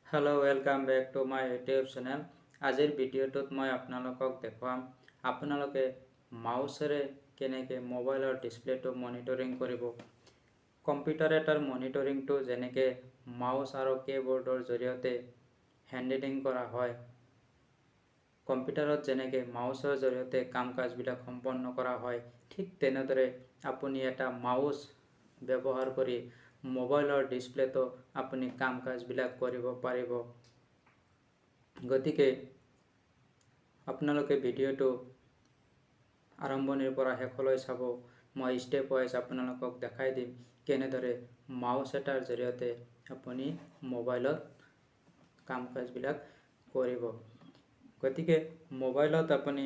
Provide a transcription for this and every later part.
Hello, welcome back to my YouTube channel. আজিৰ ভিডিঅ'টোত মই আপোনালোকক দেখুৱাম আপোনালোকে মাউচেৰে কেনেকৈ মোবাইলৰ ডিছপ্লেটো মনিটৰিং কৰিব। কম্পিউটাৰ এটাৰ মনিটৰিংটো যেনেকৈ মাউচ আৰু কীবৰ্ডৰ জৰিয়তে হেণ্ডেলিং কৰা হয়, কম্পিউটাৰত যেনেকৈ মাউচৰ জৰিয়তে কাম কাজবিলাক সম্পন্ন কৰা হয়, ঠিক তেনেদৰে আপুনি এটা মাউচ ব্যৱহাৰ কৰি মোবাইলৰ ডিছপ্লেটো আপুনি কাম কাজবিলাক কৰিব পাৰিব। গতিকে আপোনালোকে ভিডিঅ'টো আৰম্ভণিৰ পৰা শেষলৈ চাব। মই ষ্টেপ ৱাইজ আপোনালোকক দেখাই দিম কেনেদৰে মাউচ এটাৰ জৰিয়তে আপুনি মোবাইলত কাম কাজবিলাক কৰিব। গতিকে মোবাইলত আপুনি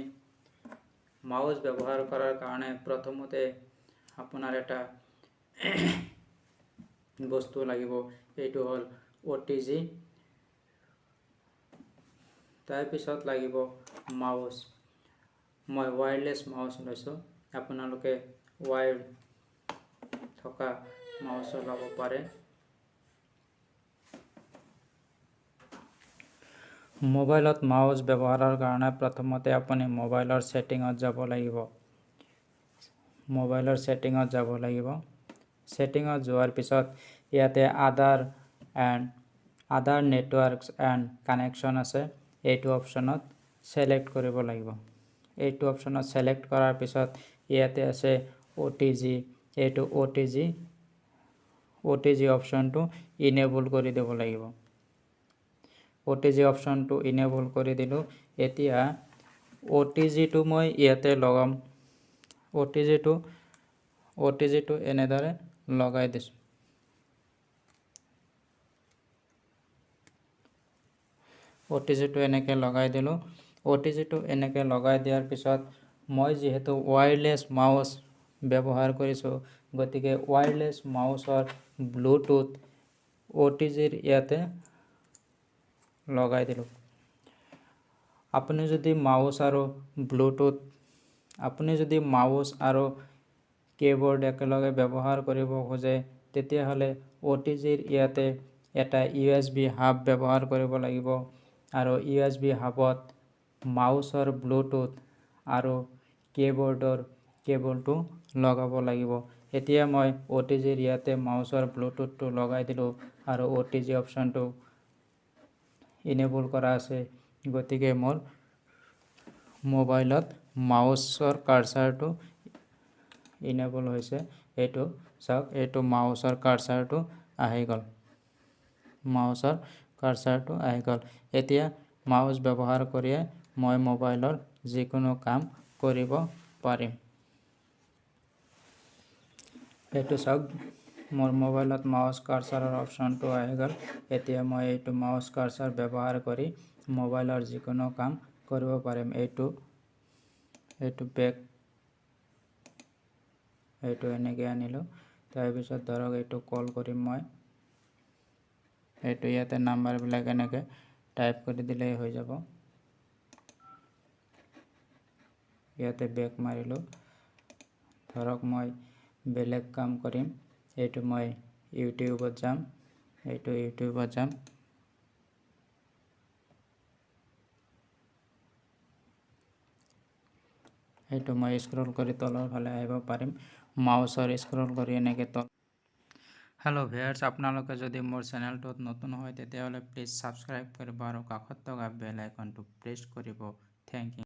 মাউচ ব্যৱহাৰ কৰাৰ কাৰণে প্ৰথমতে আপোনাৰ এটা বস্তু লাগিব, এইটো হ'ল অ' টি জি। তাৰপিছত লাগিব মাউচ। মই ৱায়াৰলেছ মাউচ লৈছোঁ, আপোনালোকে ৱায়াৰ থকা মাউচো ল'ব পাৰে। মোবাইলত মাউচ ব্যৱহাৰৰ কাৰণে প্ৰথমতে আপুনি মোবাইলৰ ছেটিঙত যাব লাগিব। মোবাইলৰ ছেটিঙত যাব লাগিব। ছেটিঙত যোৱাৰ পিছত ইয়াতে other networks and connection আছে, এইটো অপশ্যনত ছিলেক্ট কৰিব লাগিব। এইটো অপশ্যনত ছিলেক্ট কৰাৰ পিছত ইয়াতে আছে অ' টি জি। এইটো অ' টি জি অপশ্যনটো ইনেবল কৰি দিব লাগিব। অ' টি জি অপশ্যনটো ইনেবল কৰি দিলোঁ। এতিয়া অ' টি জিটো মই ইয়াতে লগাম। অ' টি জিটো এনেদৰে লগাই দিছোঁ। অ' টি জিটো এনেকৈ লগাই দিলোঁ। অ' টি জিটো এনেকৈ লগাই দিয়াৰ পিছত মই যিহেতু ৱায়াৰলেছ মাউচ ব্যৱহাৰ কৰিছোঁ, গতিকে ৱায়াৰলেছ মাউচৰ ব্লুটুথ অ' টি জিৰ ইয়াতে লগাই দিলোঁ। আপুনি যদি মাউচ আৰু কীবৰ্ড একেলগে ব্যৱহাৰ কৰিব খোজে, তেতিয়াহ'লে অ' টি জিৰ ইয়াতে এটা ইউ এছ বি হাব ব্যৱহাৰ কৰিব লাগিব আৰু ইউ এছ বি হাবত মাউচৰ ব্লুটুথ আৰু কীবৰ্ডৰ কেবলটো লগাব লাগিব। এতিয়া মই অ' টি জিৰ ইয়াতে মাউচৰ ব্লুটুথটো লগাই দিলোঁ আৰু অ' টি জি অপশ্যনটো ইনেবল কৰা আছে, গতিকে মোৰ মোবাইলত মাউচৰ কাৰ্চাৰটো ইনেবল হৈছে। এইটো চাওক, এইটো মাউচৰ কাৰ্চাৰটো আহি গ'ল। মাউচৰ কাৰ্চাৰটো আহি গ'ল। এতিয়া মাউচ ব্যৱহাৰ কৰিয়ে মই মোবাইলৰ যিকোনো কাম কৰিব পাৰিম। এইটো চাওক, মোৰ মোবাইলত মাউচ কাৰ্চাৰৰ অপশ্যনটো আহি গ'ল। এতিয়া মই এইটো মাউচ কাৰ্চাৰ ব্যৱহাৰ কৰি মোবাইলৰ যিকোনো কাম কৰিব পাৰিম। এইটো বেক, এইটো এনেকৈ আনিলোঁ। তাৰপিছত ধৰক এইটো কল কৰিম মই। এইটো ইয়াতে নাম্বাৰবিলাক এনেকৈ টাইপ কৰি দিলেই হৈ যাব। ইয়াতে বেক মাৰিলোঁ। ধৰক মই বেলেগ কাম কৰিম। এইটো মই ইউটিউবত যাম। এইটো ইউটিউবত যাম। এইটো মই স্ক্ৰল কৰি তলৰ ফালে আহিব পাৰিম, মাউচৰ স্ক্ৰল কৰি এনেকৈ তল। হেল্ল' ভিউৱাৰ্ছ, আপোনালোকে যদি মোৰ চেনেলটোত নতুন হয়, তেতিয়াহ'লে প্লিজ ছাবস্ক্ৰাইব কৰিব আৰু কাষত থকা বেল আইকনটো প্ৰেছ কৰিব। Thank U.